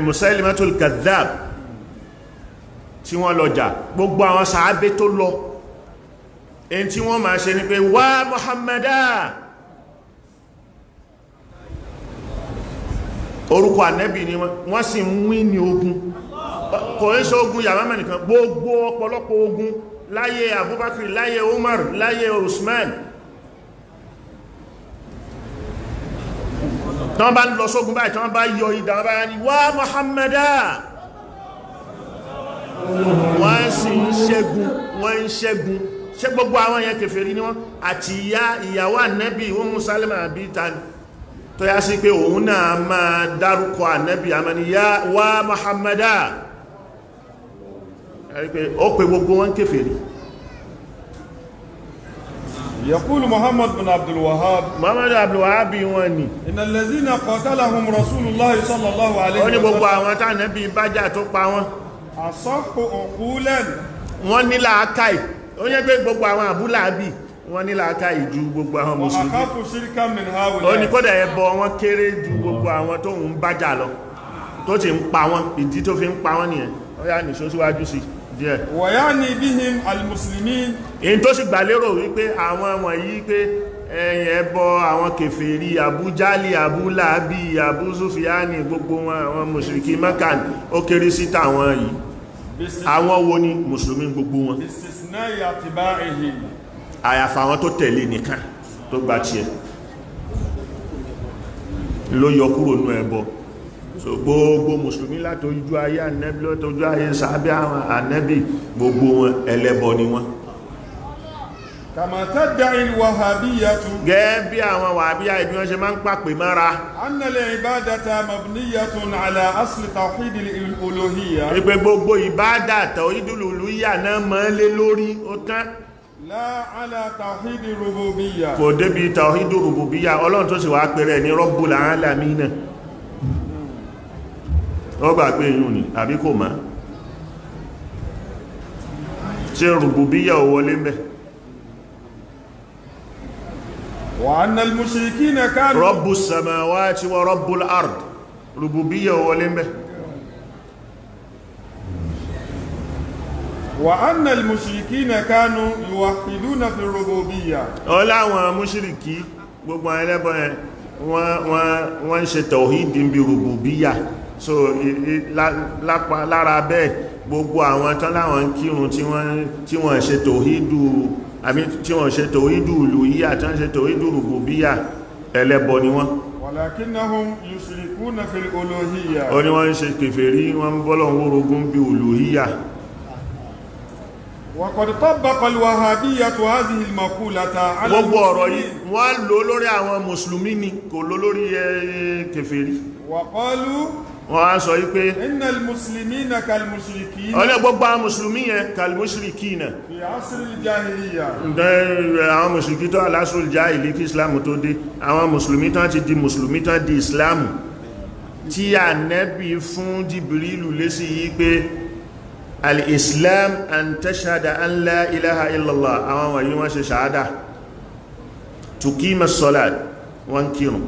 Musailimatul Kadhab tí wọ́n lọ jà, gbogbo àwọn sàábé tó lọ, èyí tí wọ́n máa ṣe ni pé wá Muhammada, orúkọ ànẹ́bì ni wọ́n sì ń wí ní ogun. Kò ń ṣe ogun Yamama nìkan, gbogbo ọ̀pọ̀lọpọ̀ ogun láyé Abubakar, láyé Umar, láyé Usman, tán bá ń lọ sógun báyìí, tán bá yọ idà bá ní wá Muhammada, wọ́n sì ń ṣẹ́gun, wọ́n ń ṣẹ́gun. Ṣé gbogbo àwọn yẹn kèfèrí ni wọ́n? Àti ìyàwó ànẹ́bì Ummu Salama àbí tani tó yá sí pé òun náà máa dárúkọ ànẹ́bì àmàni yá wá Muhammada, ó pè gbogbo wọn kèfèrí. يقول محمد بن عبد الوهاب، Muhammad Abdul Wahhab wọn ni إن الذين قاتلهم رسول الله صلى الله عليه ó ní gbogbo وسلم àwọn tánẹ́bì bájà tó pa wọn, أصح عقولا wọ́n ní làákàì. Ó yẹ pé gbogbo àwọn àbúlàábì wọ́n ní làákàì ju gbogbo àwọn mùsùlùmí. وأخاف شركا من Ó ní هؤلاء. kódà ẹbọ wọn kéré ju gbogbo àwọn tó ń bájà lọ, tó ti ń pa wọn. Ìdí tó fi ń pa wọn nìyẹn. Ó yá nìṣó síwájú sí díẹ̀. ويعني بهم المسلمين. Èyí tó sì gbàlérò wípé àwọn wọ̀nyí pé ẹ̀yìn ẹbọ àwọn kèfèrí Àbújálì, Àbúlàábì, Àbúsúfìyánì, gbogbo wọn àwọn mùsùlùmí Mákà, ó kéré sí tàwọn yìí. Àwọn wo ni mùsùlùmí gbogbo wọn? باستثناء أتباعه. Àyàfà àwọn tó tẹ̀lé nìkan tó gba tiẹ̀ ló yọ kúrò nú ẹbọ. So gbogbo mùsùlùmí látojú ayé ànẹ́bí, látojú ayé sàábẹ́ àwọn ànẹ́bí, gbogbo wọn ẹlẹ́bọ ni wọ́n. كما تدعي الوهابية Gẹ́gẹ́ bí àwọn wàhábíyà ibi wọ́n ṣe máa ń pàpè mára أن العبادة مبنية على أصل توحيد الألوهية، wípé gbogbo ìbádà tawhidul uluhiyya náà mọ́ lé lórí, ó tán. لا على توحيد الربوبية. Kò débi tawhidur rububiyya. Ọlọ́run tó sì wá pẹ̀rẹ̀ ní Rabbul Alamin náà, ó gbà pé yún ni àbí kò mọ̀? Ṣe rububiyya ò wọlé mẹ́? وأن المشركين كانوا Rabbus samawati wa Rabbul ard, rububiyya ò wọlé mẹ́? وأن المشركين كانوا يوحدون في الربوبية. Ó láwọn mùṣírìkí, gbogbo àwọn ẹlẹ́bọ yẹn, wọ́n ń ṣe tawhidi bí rububiyya. So lára bẹ́ẹ̀, gbogbo àwọn tán láwọn ń kírun tí wọ́n ṣe tawhidu, àbí tí wọ́n ṣe tawhidu uluhiyya, tán ṣe tawhidu rububiyya, ẹlẹ́bọ ni wọ́n. ولكنهم يشركون في الألوهية. Ó ní wọ́n ń ṣe kèfèrí, wọ́n ń bọ́lọ̀ wórogún bí uluhiyya. وقد طبق الوهابية هذه المقولة على Gbogbo ọ̀rọ̀ yìí المسلمين. wọ́n lò lórí àwọn mùsùlùmí ni, kò lò lórí kèfèrí. وقالوا Wọ́n á sọ wípé إن المسلمين كالمشركين ọlẹ́ gbogbo àwọn mùsùlùmí yẹn kal-mushrikina في عصر الجاهلية. Ǹdẹ́ àwọn mùsùlùmí tó alásùl jáìlì kí islam tó dé, àwọn mùsùlùmí tán ti di mùsùlùmí, tán di islam, tí Ànábì fún Jibrilu lésì yí pé al-islam an tashhada an la ilaha illallah, àwọn wọ̀nyí wọ́n ṣe ṣàádà, tukima salat, wọ́n kírun,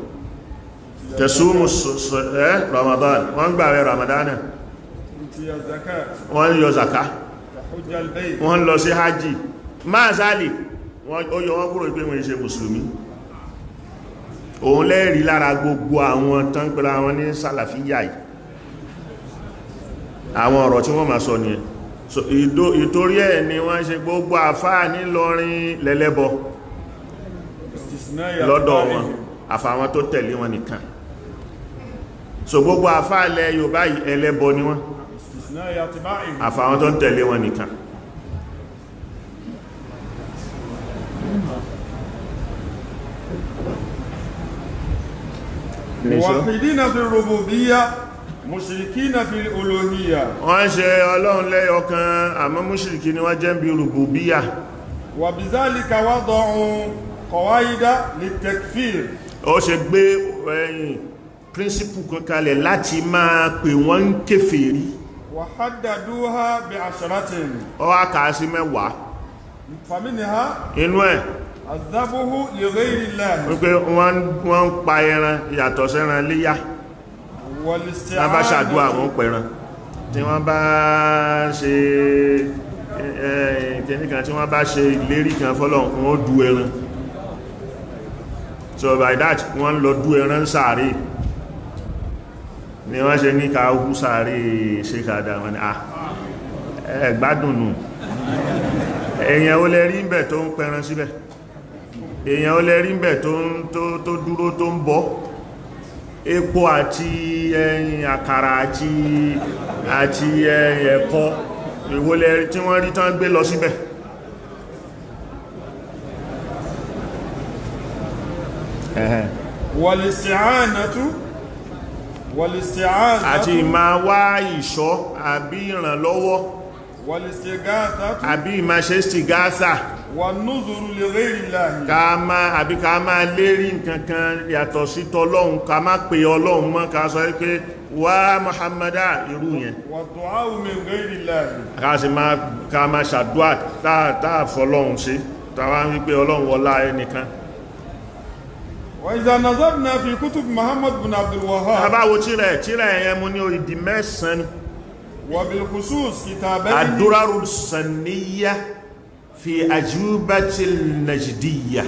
tasumu Ramadan, wọ́n gbààwẹ̀ Ramadana, تؤتي الزكاة، wọ́n yọ zaka, تحج البيت، wọ́n lọ sí hajji, máa sáàlì wọ́n ó yọ wọ́n kúrò pé wọ́n ṣe mùsùlùmí. Òun lẹ́rí lára gbogbo àwọn tán pẹ̀lú àwọn ní sàlàfíyà yìí, àwọn ọ̀rọ̀ tí wọ́n máa sọ nìyẹn. So ìtorí ẹ̀ ni wọ́n ṣe gbogbo àfáà nílọrin lẹ́lẹ́bọ باستثناء lọ́dọ̀ wọn, أتباعهم. àfàwọn tó tẹ̀lé wọn nìkan. So gbogbo àfáà ilẹ̀ Yorùbá yìí ẹlẹ́bọ ni wọ́n, باستثناء أتباعهم. àfàwọn tó ń tẹ̀lé wọn nìkan. موحدين في الربوبية مشركين في الألوهية. Wọ́n ṣe Ọlọ́run lẹ́yọkan, àmọ́ mùṣírìkí ni wọ́n jẹ́ bí rùbùbíyà. وبذلك وضعوا قواعد للتكفير. Ó ṣe gbé ẹ̀yìn príncipù kan kalẹ̀ láti máa pè wọ́n ń kèfèrí. وحددوها بعشرة. Ó wá kà á sí 10. فمنها Inú ẹ̀ الذبح لغير الله، wípé wọ́n ń pa ẹran yàtọ̀ sẹ́ran léyà. Wọ́n bá ṣàdúà wọ́n pẹran, tí wọ́n bá ṣe kìníkan, tí wọ́n bá ṣe ìlérí kan fọ́lọ́run, wọ́n du ẹran. So by that wọ́n lọ du ẹran sàárè ni wọ́n ṣe ní ká hú sàárè ṣe kàdà wọn ni ẹ gbádùn nù. Èèyàn ó lè rí ń bẹ̀ tó ń pẹran síbẹ̀, èèyàn ó lè rí ń bẹ̀ tó dúró tó ń bọ́ epo àti ẹyin àkàrà àti ẹyin ẹ̀kọ, ìwó lè rí tí wọ́n rí tán gbé lọ síbẹ̀. Wal-isti'anatu wal-isti'azatu àti ìmá wá ìṣọ́ àbí ìrànlọ́wọ́ wal-istighathatu àbí ìmá ṣe stighatha wan-nuzuru li ghayri Allahi ká máa àbí ká máa lérí nǹkankan yàtọ̀ sí tọlọ́hun, ká má pè Ọlọ́hun mọ́, ká sọ pé wá Muhammada irú yẹn, wa-du'a'u min ghayri Allahi ká sì máa ká máa ṣàdúà táà fọlọ́hun sí, tàwa ń wípé Ọlọ́hun wọlá ẹnìkan. Wa idha nazarna fi kutub Muhammad bin Abdul Wahhab Tá bá wo tírà ẹ̀yẹn mú ní ìdí mẹ́sàn-án ni. wa bil khusus kitabayni Ad-Duraru Saniyya fi Ajubatil Najdiyya.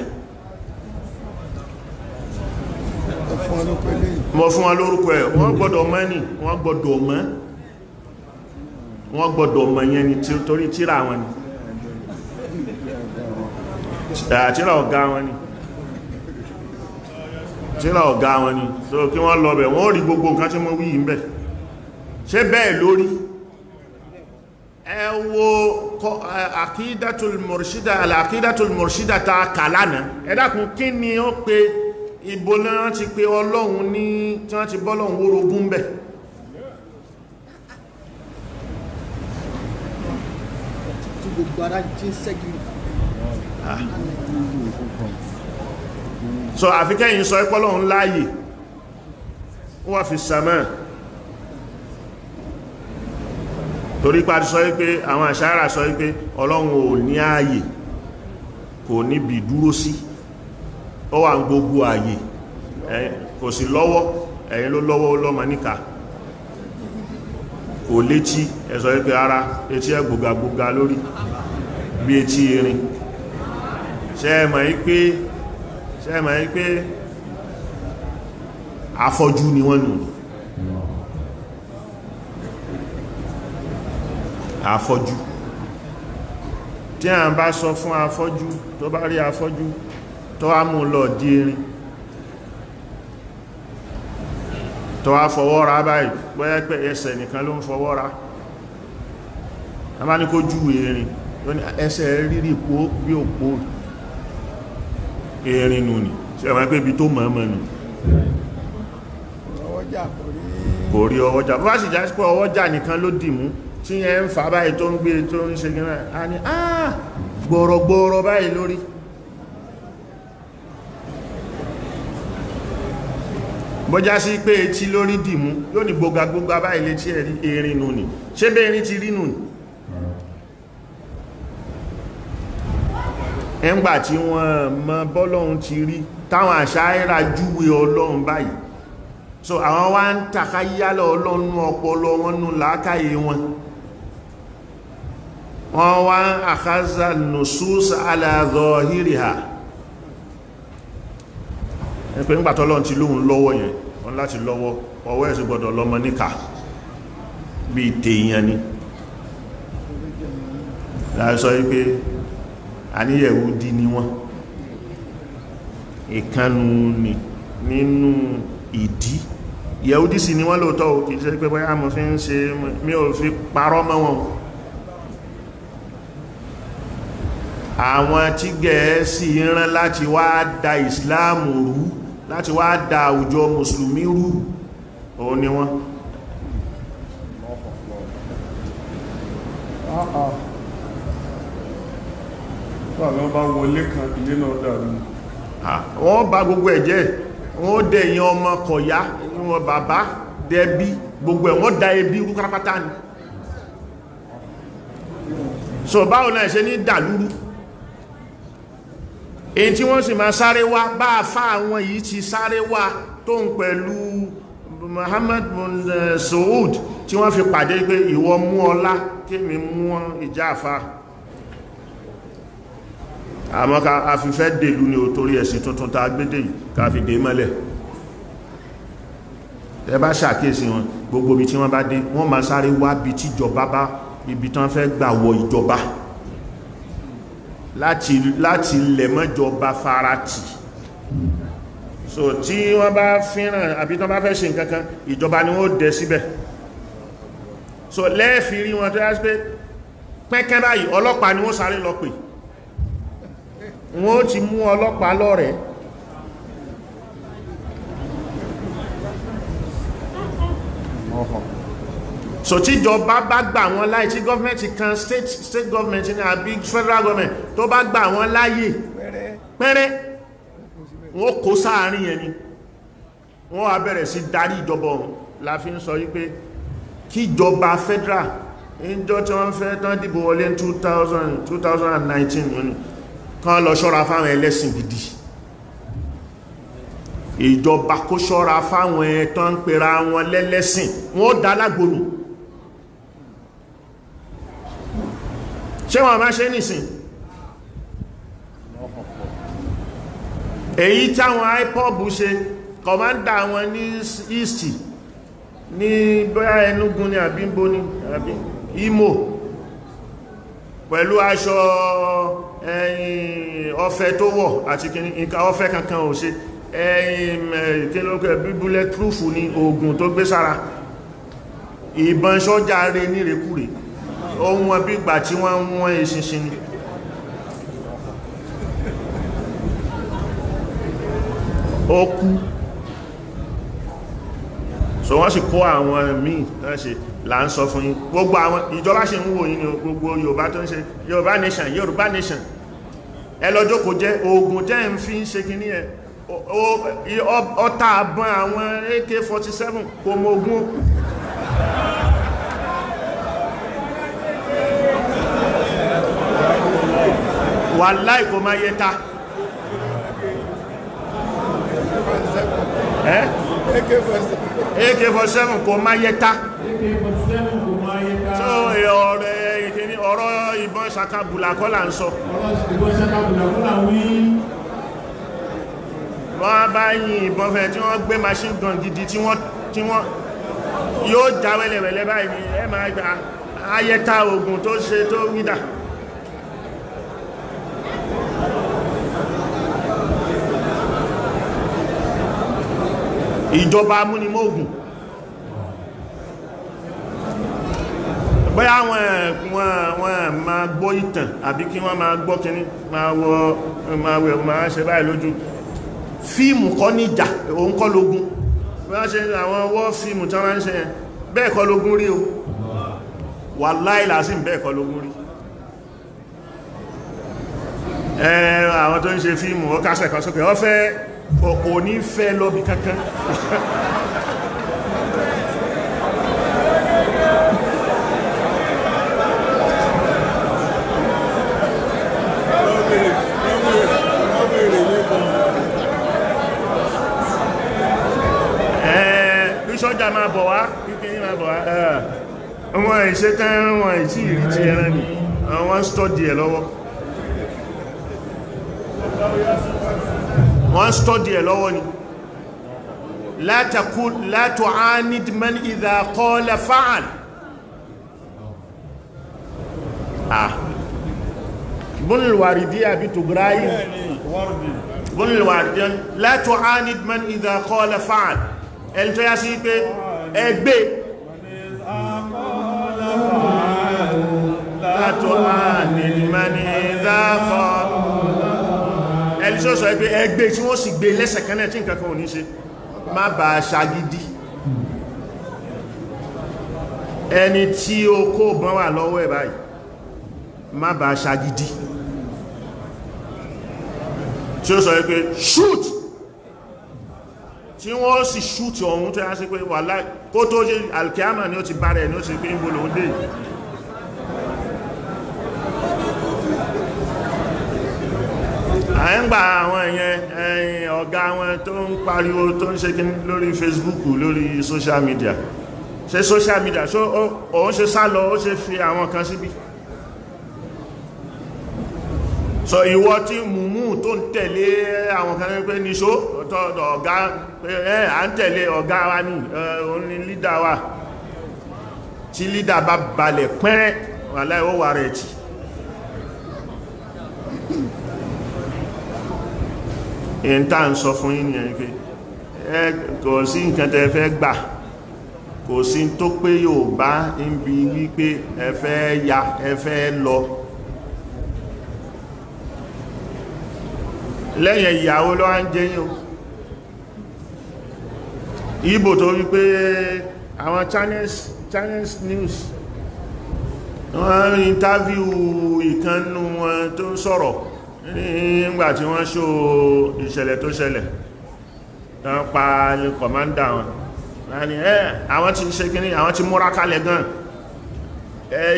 Mo fún wọn lórúkọ ẹ̀, wọ́n gbọ́dọ̀ mọ̀ ní, wọ́n gbọ́dọ̀ mọ̀, wọ́n gbọ́dọ̀ mọ̀ yẹn ni torí tírà wọn ni, tírà ọ̀gá wọn ni, tírà ọ̀gá wọn ni. So kí wọ́n lọ bẹ̀, wọ́n rí gbogbo nǹkan tí mo wí yìí ń bẹ̀. Ṣé bẹ́ẹ̀ lórí? Ẹ wo Aqidatul Murshida, al-Aqidatul Murshida ta kà lánàá. Ẹ dákun, kí ni ó pe ìbò náà ti pe Ọlọ́run ní tí wọ́n ti bọ́lọ́run wórogún bẹ̀? Tí gbogbo ara jí sẹ́gi. So àfikẹ́yìn sọ ipọ́ Ọlọ́run láàyè, ó wà fi sàmà, torí pa ti sọ wípé àwọn àṣàrà sọ wípé Ọlọ́run ò ní ààyè, kò níbi dúró sí, ó wà ń gbogbo ààyè, kò sí lọ́wọ́, ẹ̀yin ló lọ́wọ́ ó lọ́mọ níka, kò létí, ẹ sọ wípé ara etí ẹ gbogagboga lórí bí etí erin. Ṣé ẹ mọ̀ wípé, ṣé ẹ mọ̀ wípé afọ́jú ni wọ́n nù? Afọ́jú tí a bá sọ fún afọ́jú, tó bá rí afọ́jú tó wá mú lọ dí erin, tó wá fọwọ́ ra báyìí, bóyá pé ẹsẹ̀ nìkan ló ń fọwọ́ ra, a bá ní kó jú erin, tó ní ẹsẹ̀ rírì pó bí òpó erin nù ní. Ṣé ẹ mọ̀ pé ibi tó mọ̀ọ́mọ̀ nù kò rí ọwọ́jà, bó bá sì já sí pé ọwọ́jà nìkan ló dì mú tí yẹn ń fà báyìí tó ń gbé tó ń ṣe gínà, a ní àà gbọ̀rọ̀gbọ̀rọ̀ báyìí lórí. Bọ́já sí pé etí lórí dìmú, yóò ní gbogagboga báyìí létí ẹ̀rí erin nù ní. Ṣé bẹ́ erin ti rí nù ní? Ẹngbà tí wọ́n mọ bọ́lọ́hun ti rí, táwọn àṣàírà júwe Ọlọ́run báyìí, so àwọn wá ń takayálọ̀ Ọlọ́run ọpọlọ wọn nú làákàyè wọn, wọ́n wá ń àkázà nùsús ala zahiriha. Ẹ̀pẹ́ ńgbàtọ́ Ọlọ́run ti lóhun lọ́wọ́ yẹn, wọ́n láti lọ́wọ́, ọwọ́ ẹ̀ sì gbọ́dọ̀ lọ́mọ níkà bí tèèyàn ni. Láti sọ wípé àníyẹ̀wò dí ni wọ́n, ìkanu ni nínú ìdí Yẹ̀húdí sì ni wọ́n lóòótọ́ ò, kìí ṣe pé bóyá mo fi ń ṣe, mi ò fi parọ́ mọ́ wọn. Àwọn tí Gẹ̀ẹ́sì rán láti wá da ìsìláàmù rú, láti wá da àwùjọ mùsùlùmí rú, òun ni wọ́n. Àwọn bá wọlé kan ilé náà dàrú. Wọ́n bà gbogbo ẹ̀ jẹ́, wọ́n dẹ̀yìn ọmọ kọ̀yá, wọn bàbá dẹbí, gbogbo ẹ̀ wọ́n da ẹbí rú pátápátá ni. So báwo náà ṣe ní dàlúrú? Èyí tí wọ́n sì máa sáré wá, bá a fá àwọn yìí ti sáré wá tó ń pẹ̀lú Muhammad bin Saud tí wọ́n fi pàdé pé ìwọ mú ọlá kémi mú ìjà àfá. Àmọ́ ká a fi fẹ́ dèlú ní òtórí ẹ̀sìn tuntun tá gbédè yìí ká fi dé mọ́lẹ̀. Ẹ bá ṣàkíyèsí wọn, gbogbo ibi tí wọ́n bá dé wọ́n máa sáré wá bí tíjọba bá, ibi tán fẹ́ gbà wọ ìjọba láti lẹ̀ mọ́jọba farati. So tí wọ́n bá fínràn àbí tán bá fẹ́ ṣe nǹkankan, ìjọba ni wọ́n dẹ síbẹ̀. So lẹ́ẹ̀fì rí wọn tó yá sí pé pẹ́kẹ́ báyìí ọlọ́pàá ni wọ́n sáré lọ pè, wọ́n ti mú ọlọ́pàá lọ́rẹ̀ẹ́. So tíjọba bá gbà wọ́n láyè, tí gọ́ọ̀mẹ̀ntì kan, state government ní àbí federal government tó bá gbà wọ́n láyè pẹ́rẹ́, wọ́n kó sáàrin yẹn ni wọ́n wá bẹ̀rẹ̀ sí darí ìjọba ọ̀hún. La fi ń sọ wípé kíjọba federal níjọ́ tí wọ́n fẹ́ tán dìbò wọlé ní 2019 ní kán lọ ṣọ́ra fáwọn ẹlẹ́sìn gidi. Ìjọba kó ṣọ́ra fáwọn ẹ̀tọ́ ń pera wọn lẹ́lẹ́sìn, wọ́n dá lágbòrò. Ṣé wọ́n máa ṣe nìsìn? Èyí táwọn IPOB ṣe, kọmándà wọn ní East ní bóyá Enugu ní àbí Nbo ní àbí Imo, pẹ̀lú aṣọ ẹ̀yìn ọ̀fẹ́ tó wọ̀ àti nǹkan ọ̀fẹ́ kankan ò ṣe, ẹ̀yìn kílókẹ̀ bí bulletproof ní oògùn tó gbé sára, ìbọn sọ́jà rẹ̀ nírekúre, ohun wọn bí ìgbà tí wọ́n wọ́n eṣinṣin ni. Ó kú. So wọ́n sì kó àwọn míì náà ṣe là ń sọ fún yín. Gbogbo àwọn ìjọba ṣe ń wò yín ní gbogbo Yorùbá tó ń ṣe Yorùbá nation, Yorùbá nation. Ẹ lọ jókòó jẹ́ oògùn tẹ́ ń fi ń ṣe kíní ẹ̀, ọta àbọn àwọn AK-47 kò mọ ogun. Wàláì kò máa yẹta. AK-47 kò máa yẹta. So ọ̀rọ̀ ìbọn ṣakabùlà kọ́ là ń sọ. Wọ́n bá yìn ìbọn fẹ́ tí wọ́n gbé machine gun gidi tí wọ́n yóò já wẹ́lẹ̀wẹ̀lẹ́ báyìí ni ẹ máa gba ayẹta ogun tó ṣe tó wídà. Ìjọba amúnimóògùn bóyá wọ́n máa gbọ́ ìtàn àbí kí wọ́n máa gbọ́ kíní máa wọ máa wẹ̀ máa ṣe báyìí lójú fíìmù kọ́ níjà, òun kọ́ lógún. Wọ́n ṣe àwọn ọwọ́ fíìmù tí wọ́n ṣe bẹ́ẹ̀ kọ́ lógún rí o, wàláhì lásìm bẹ́ẹ̀ kọ́ lógún rí. Àwọn tó ń ṣe fíìmù ó kásẹ̀ kan sókè, ó fẹ́ kò ní fẹ́ lọ́bí kankan. Bí sọ́jà máa bọ̀ wá, kíkí máa bọ̀ wá, wọ́n ìṣe tán, wọ́n ìṣí ìrí ti ẹran ni wọ́n stọ́dì ẹ̀ lọ́wọ́, wọ́n stọ́dì ẹ̀ lọ́wọ́ ni. La tu'anid man idha qala fa'al. Bunul Waridi àbí Tugrayi, Bunul Waridi, la tu'anid man idha qala fa'al. Ẹni tó yá sí pé ẹgbẹ́ la tu'anid man idha qala, ẹni tó sọ pé ẹgbẹ́ tí wọ́n sì gbé lẹ́sẹ̀ kan náà tí nǹkan kan ò ní ṣe, má bá ṣagídí. Ẹni tí ó kó bọ́n wà lọ́wọ́ ẹ̀ báyìí, má bá ṣagídí. Tí ó sọ pé shoot, tí wọ́n sì shoot ọ̀hún tó yá sí pé wàláhì kó tó ṣe alkiyama ni ó ti bára ẹ̀ ní ó sì pé ń bolo ń dé. À ń gba àwọn èèyàn ẹ̀yìn ọ̀gá wọn tó ń pariwo tó ń ṣe kí lórí Facebook, lórí social media. Ṣe social media ṣó òun ṣe sá lọ, ó ṣe fi àwọn kan síbí. So ìwọ tí mùmú tó ń tẹ̀lé àwọn kan pé níṣó ọ̀gá ẹ̀ à ń tẹ̀lé ọ̀gá wa ní òun ni lídà wa. Tí lídà bá balẹ̀ pẹ́rẹ́, wàláhì ó wà rẹ̀ tì. Èyí tá ń sọ fún yín nìyẹn pé ẹ kò sí nǹkan tẹ́ fẹ́ gbà, kò sí tó pé Yorùbá ń bi wípé ẹ fẹ́ ya, ẹ fẹ́ lọ. Lẹ́yìn ìyàwó ló wá ń jẹ́ yín o. Ìgbò tó wípé àwọn Channels News wọ́n interview ìkannú wọn tó ń sọ̀rọ̀ nígbà tí wọ́n ṣó ìṣẹ̀lẹ̀ tó ṣẹlẹ̀ tán pa kọ̀mándà wọn. Láni ẹ́ àwọn tí ṣe kíní, àwọn tí múra kalẹ̀ gan.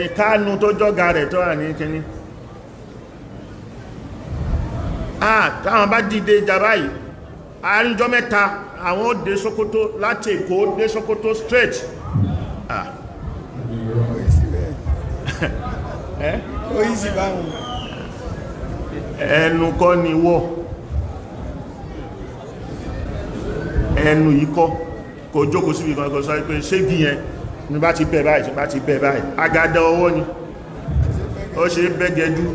Ìkánu tó jọ́gà rẹ̀ tó wà ní kíní. Táwọn bá dìde ìjà báyìí, àárín mẹ́ta àwọn ó dé Sókótó, láti Èkó dé Sókótó straight. Ẹnu kọ́ ni wọ́, ẹnu yìí kọ́, kò jókòó síbi kan kò sọ pé ṣé bí yẹn ní bá ti bẹ̀ báyìí, bá ti bẹ̀ báyìí, agada ọwọ́ ni ó ṣe bẹ́gẹ̀dú.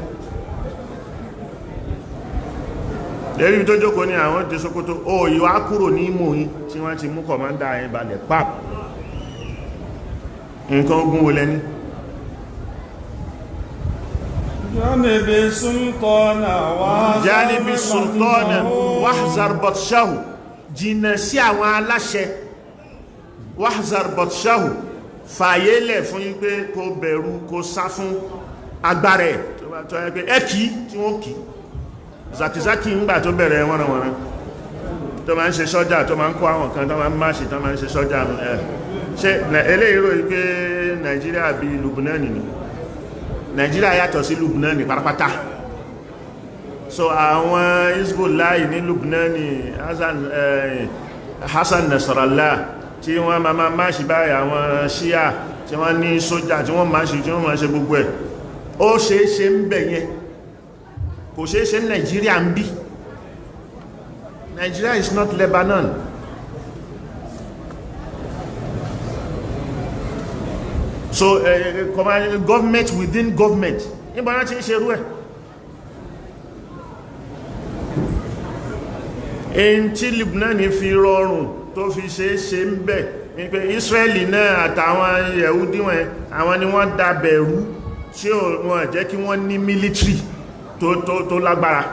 Lérí tó jókòó ní àwọn dé Sókótó, ó yíwá kúrò ní Imo yìí tí wọ́n ti mú kọ̀mọ́ndà yẹn balẹ̀ pap. Nǹkan ogun wo lẹ́ni? Janibi sultana wahzar batshahu, jìnà sí àwọn aláṣẹ. Wahzar batshahu, fàyélẹ̀ fún yí pé kó bẹ̀rù, kó sá fún agbára ẹ̀ tó yẹ pé ẹ kìí tí wọ́n kìí. Zakizaki ń gbà tó bẹ̀rẹ̀ wọ́nranwọ̀nran tó máa ń ṣe sọ́jà, tó máa ń kó àwọn kan tó máa ń máṣì, tó máa ń ṣe sọ́jà. Ẹ̀ ṣe eléyìí rò pé Nàìjíríà bí Lubnani ni? Nàìjíríà yàtọ̀ sí Lubnani pátápátá. So àwọn Hezbollah ní Lubnani, Hassan Nasrallah tí wọ́n máa máṣì báyìí, àwọn Shia tí wọ́n ní sójà tí wọ́n máṣì, tí wọ́n máa ṣe gbogbo ẹ̀, ó ṣe é ṣe ń bẹ̀ yẹn, kò ṣe é ṣe ní Nàìjíríà ń bí. Nigeria is not Lebanon. So government within government, níbo náà ti ń ṣe irú ẹ̀? Èyí tí Lebanon fi rọrùn tó fi ṣe é ṣe ń bẹ̀ ní pé Israeli náà àtàwọn Yehudi wọn, àwọn ni wọ́n dàbẹ̀rú tí wọ́n jẹ́ kí wọ́n ní military tó lágbára.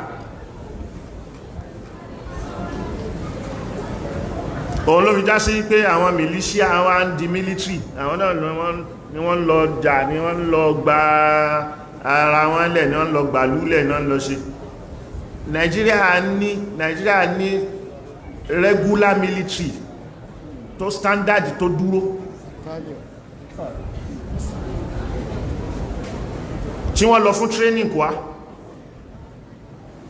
Òun ló fi já sí pé àwọn militia wá ń di military, àwọn náà ni wọ́n lọ jà, ni wọ́n lọ gba ara wọn lẹ̀, ni wọ́n lọ gbàlúlẹ̀, ni wọ́n lọ ṣe. Nàìjíríà ní regular military tó standard, tó dúró, tí wọ́n lọ fún training kwa.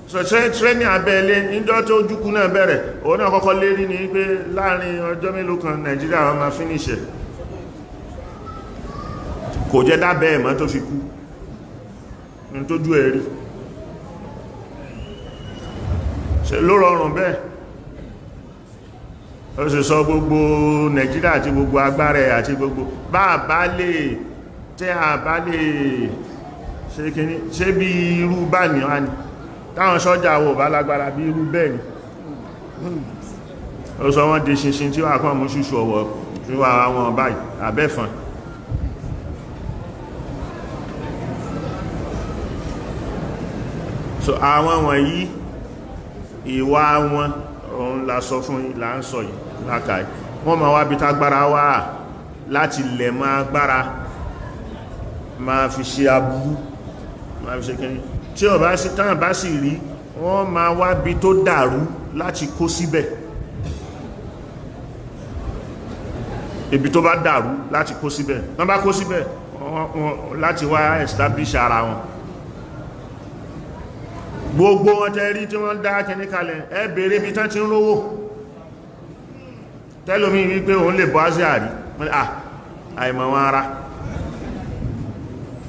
So training abẹ́lé níjọ́ tó Ojukwu náà bẹ̀rẹ̀, òun náà kọ́kọ́ lérí ní pé láàrin ọjọ́ mélòó kan Nàìjíríà wọn máa finish ẹ̀. Kò jẹ́ dábẹ́ ẹ̀mọ́ tó fi kú ní tójú ẹ̀ rí. Ṣe ló rọrùn bẹ́ẹ̀? Ó sì sọ gbogbo Nàìjíríà àti gbogbo agbára ẹ̀ àti gbogbo bá bá lè tẹ́ à bá lè ṣe kíní, ṣe bí irú bá ní wá ní táwọn sọ́jà wò bá lágbára bí irú bẹ́ẹ̀ ni. Ó sọ wọ́n di ṣinṣin tí wà kàn mú ṣúṣù ọwọ́ tí wà wọn báyìí àbẹ́fọn. So àwọn wọ̀nyí ìwà wọn òun la sọ fún yín, là ń sọ yìí lákàá. Wọ́n ma wá bí tágbára wà láti lẹ̀ máa gbára máa fi ṣe aburú, máa fi ṣe kíní. Tí ó bá sí tán bá sì rí, wọ́n máa wá bí tó dàrú láti kó síbẹ̀. Ibi tó bá dàrú láti kó síbẹ̀, wọ́n bá kó síbẹ̀ láti wá establish ara wọn. Gbogbo wọn tẹ́ rí tí wọ́n dá kìíní kalẹ̀, ẹ bèèrè bí tán ti ń rówó. Tẹ́lómi wípé òun lè bọ́ Azhari, àìmọ̀ wọn ara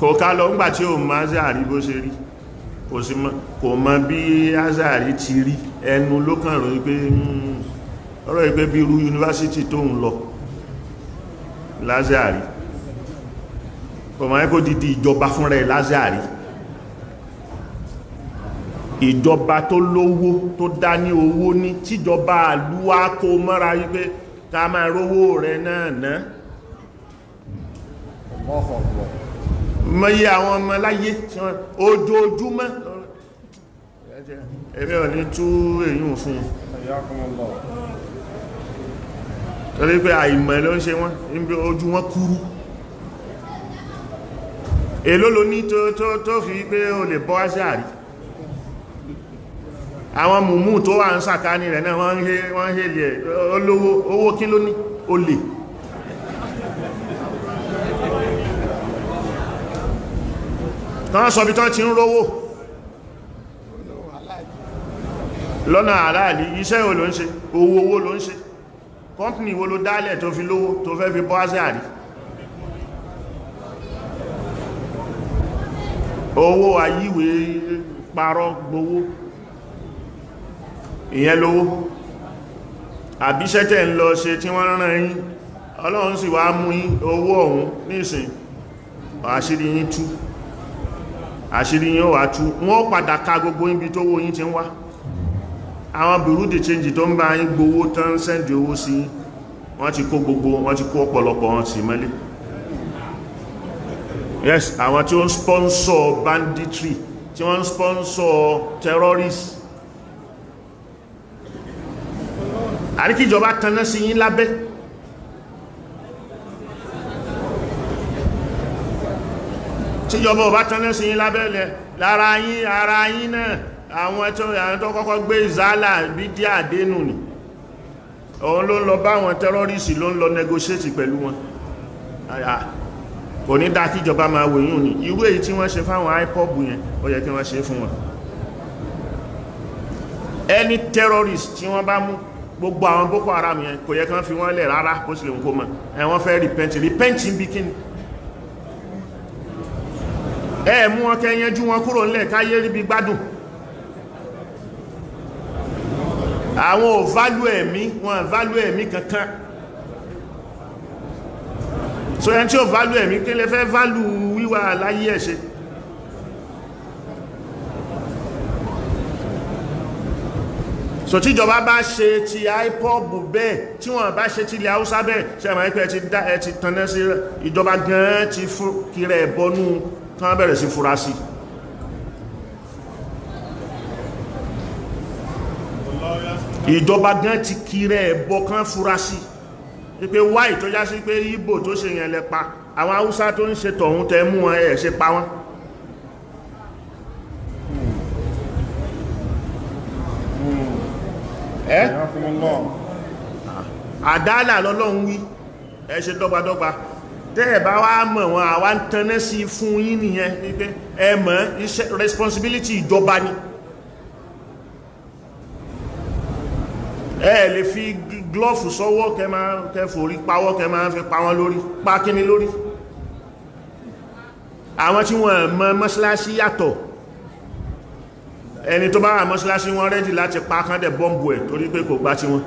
kò ká lọ ńgbà tí ó mọ̀ Azhari bó ṣe rí, kò mọ̀ bí Azhari ti rí, ẹnu ló kàn rò wípé ọ̀rọ̀ wípé bí irú yunifásitì tó ń lọ l'Azhari, kò mọ̀ ẹ́kọ́ dìdí ìjọba fúnra ẹ̀ l'Azhari, ìjọba tó lówó tó dá ní owó ní tíjọba àlúwá kó mọ́ra wípé ká máa rówó rẹ̀ náà ná. Mọ́yí àwọn ọmọ láyé tí wọ́n ojoojúmọ́ èmi ò ní tú èyí fún torí pé àìmọ̀ ló ń ṣe wọ́n, níbi ojú wọn kúrú. Èló ló ní tó fi pé o lè bọ́ Azhari? Àwọn mùmú tó wà ń sàkání rẹ̀ náà wọ́n ń hèlì ẹ̀ olówó, owó kí ló ní? Olè. Tán sọ bí tán ti ń rówó lọ́nà àláàlì. Iṣẹ́ wo ló ń ṣe? Owó owó ló ń ṣe? Kọ́mpìnì wo ló dálẹ̀ tó fi lówó tó fẹ́ fi bọ́ Azhari? Owó ayíwé parọ́ gbowó, ìyẹn lówó. Àbíṣẹ́ tẹ́ ń lọ ṣe tí wọ́n rán yín, Ọlọ́run sì wá mú yín owó ọ̀hún nísìn, àṣírí yín tú, àṣírí yín ó wà tú, wọ́n padà ka gbogbo ibi tó wó yín ti ń wá. Àwọn bureau de change tó ń bá yín gbowó tán sẹ́ndì owó sí yín, wọ́n ti kó gbogbo, wọ́n ti kó ọ̀pọ̀lọpọ̀ wọn sí mọ́lé. Yes, àwọn tí ó ń sponsor banditry, tí wọ́n ń sponsor terrorists, àríkíjọba tanná sí yín lábẹ́. Tíjọba ò bá tanná sí yín lábẹ́ lẹ lára yín, ara yín náà, àwọn tó kọ́kọ́ gbé ìzálà bídíà dénú ni, òun ló ń lọ bá àwọn tẹ́rọ́rìsì, ló ń lọ negotiate pẹ̀lú wọn. Kò ní dá kíjọba máa wò yún ní irú èyí tí wọ́n ṣe fáwọn IPOB yẹn, ó yẹ kí wọ́n ṣe fún wọn. Any terrorist tí wọ́n bá mú, gbogbo àwọn Boko Haram yẹn, kò yẹ kán fi wọ́n lẹ̀ rárá, bó sì lè kó mọ̀ ẹ wọ́n fẹ́ repent, repent ń bí kíni? Ẹ mú wọn kẹ́ yanjú wọn kúrò ńlẹ̀ káyé ríbi gbádùn. Àwọn ò value ẹ̀mí, wọn value ẹ̀mí kankan. So ẹni tí ò value ẹ̀mí, kí lẹ fẹ́ value wíwà láyé ẹ̀ ṣe? So tíjọba bá ṣe ti IPOB bẹ́ẹ̀, tí wọ́n bá ṣe ti ilẹ̀ Haúsá bẹ́ẹ̀, ṣe àmà ẹ́pẹ́ ẹ ti tanná sí ìjọba gan-an, ti fún kírẹ ẹ̀bọnú kán bẹ̀rẹ̀ sí fura sí. Ìjọba gan ti kírẹ ẹ̀bọ kán fura sí wípé wáì tó já sí pé Ìgbò tó ṣe yẹn lẹ pa, àwọn Haúsá tó ń ṣe tọ̀hún tẹ mú wọn ẹ̀ ṣe pa wọ́n. Àdálà lọ́lọ́run wí, ẹ ṣe dọ́gbadọ́gba. Tẹ́ ẹ̀ bá wá mọ̀ wọn, àwa ń tanná sí fún yín nìyẹn wípé ẹ mọ̀, iṣẹ́ responsibility ìjọba ni. Ẹ lè fi glove sọ́wọ́ kẹ máa kẹ forí pawọ́ kẹ máa fi pa wọn lórí, pa kíni lórí? Àwọn tí wọ́n mọ̀ mọ́ṣáláṣí yàtọ̀, ẹni tó bá wà mọ́ṣáláṣí wọn rẹ́dì láti pa kán dẹ̀ bọ́m̀bù ẹ̀ torí pé kò gbà tí wọn.